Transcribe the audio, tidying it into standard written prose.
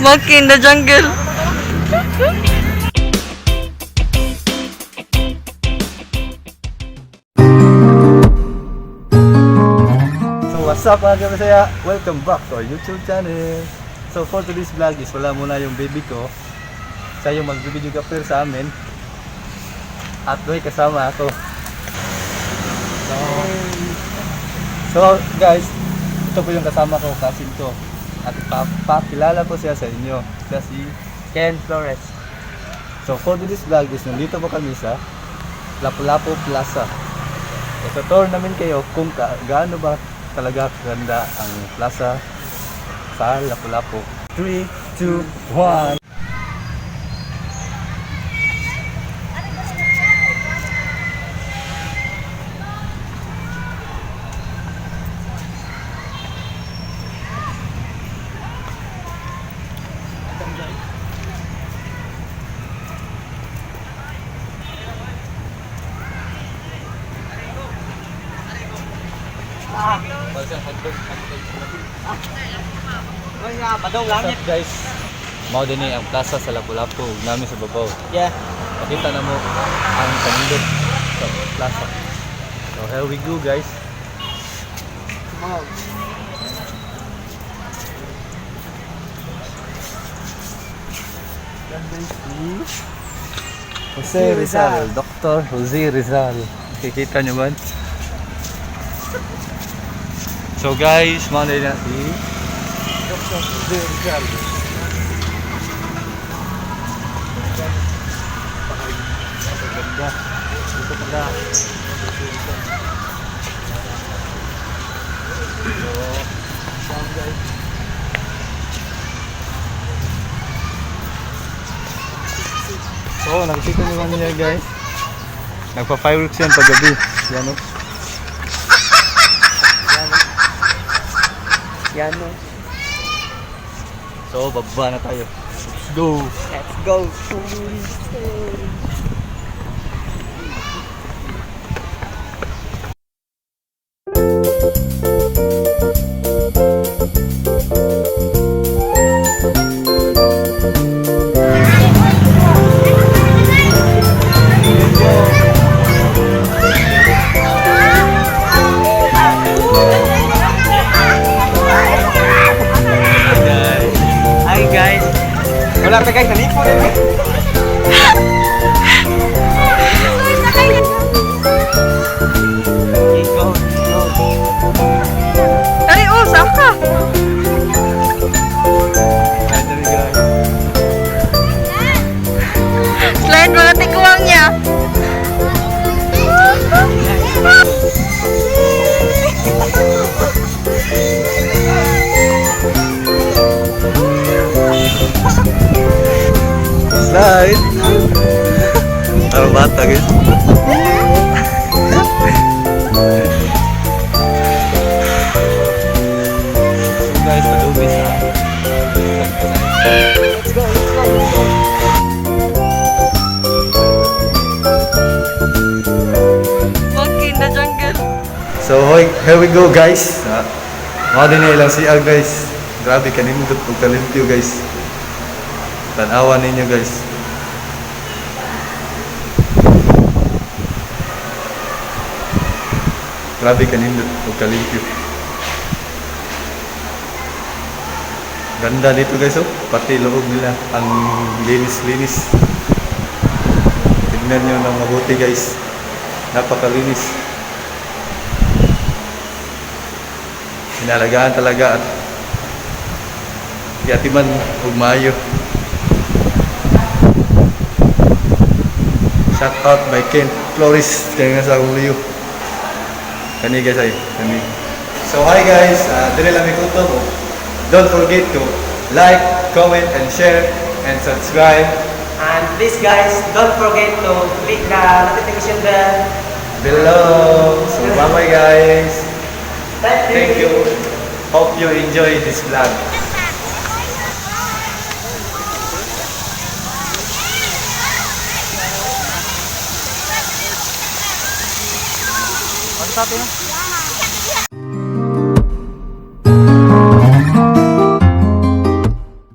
Monkey in the jungle. So what's up, mga kabisaya? Welcome back to our YouTube channel. So for today's vlog is wala muna yung baby ko. Siya yung mag-video kapir sa amin. At doy kasama ako. So guys, ito po yung kasama ko, cousin ko. At ipapakilala ko siya sa inyo. Siya si Ken Flores. So for today's vlog is nandito po kami sa Lapu-Lapu Plaza. Ito-tour namin kayo kung gaano ba talaga kaganda ang plaza sa Lapu-Lapu. 3, 2, 1. Badong What's up, guys? Mao din ni ang plaza sa Lapu-Lapu namin sa babaw. Yeah. Pakita na mo ang kanindot sa plaza. So here we go, guys. Wow. Jose Rizal, Dr. Jose Rizal. Kikita nyo ba? So guys, mao na si Dr. Jose Rizal. Napakaganda. Dito pala. Jose Rizal. So, down, guys. So, nakikita niyo ba niya, guys? Nagpa-fireworks yan paggabi. Yan o. Yan no. So, bababa na tayo. Let's go! Let's go. Hi, guys! Hi, guys. Wala pa, guys, nalipo na. Go, go. Ay, oh, saka. Hi there, guys. Slide mga tikuwang niya. Slide! Parang bata, guys. So guys, palubi sa. Let's go, let's go, let's go. Monkey in the jungle. So, hoy, here we go, guys. Ah, mga din na ilang CR, guys. Grabe, kanindot og kalimpyo, guys. Tanawa ninyo, guys. Grabe, kanindot og kalimpyo. Ganda nito, guys, oh. Pati loob nila ang linis-linis. Tignan nyo ng mabuti, guys. Napakalinis. Inalagaan talaga at giatiman og maayo. Shout out by Ken Flores kaya nga sa akong liyo. Kani, guys, ay kani. So hi guys, dili lang mi kutob. Don't forget to like, comment and share and subscribe And please, guys, don't forget to click the notification bell. Below. So bye bye, guys. Thank you. Thank you. Hope you enjoy this vlog. Ano sabi mo?